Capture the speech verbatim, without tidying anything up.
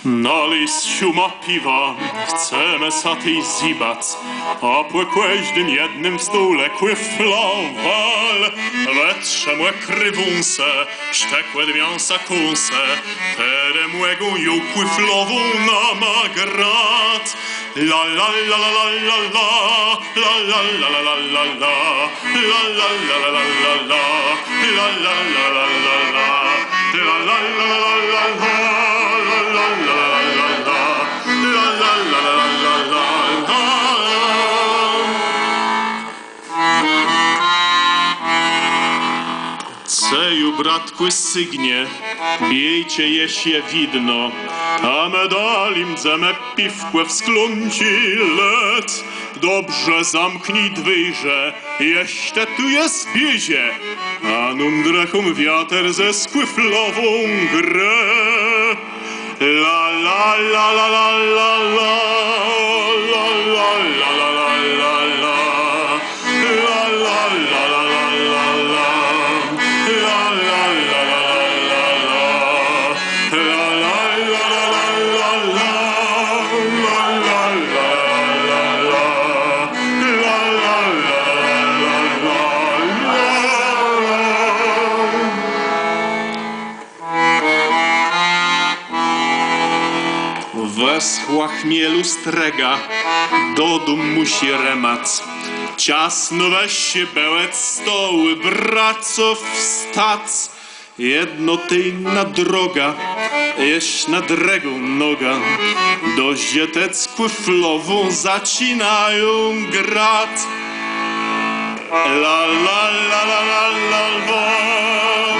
Nalôzł sã ma piwa, chcemë sã tej zjibac, a pò kòżdim jednym stole kùflowôl. Wëtrzë mòkré wąsë, sztëk òd miãsa kąsë, terô mògą ju kùflową nama grac. La la la la la la la. Cë ju, bratkù, sygnie, biéjce, jesz je widno, a më dali mdzemë piwkò w sklónczi lôc. Dobrze zamkni dwiérze, jesz të tu jes bierze, a nóm drëchóm wiater ze kùflową grô. La la la la la la. Wëschła chmielu strëga, do dóm mùszi rëmac. Czas nôwëższi bëło òd stołu, bracô, wstac. Jedno tej na drogã, jesz na drëgą nogã. Dosc je tec, kùflową zaczinają grac. La la la la la la la.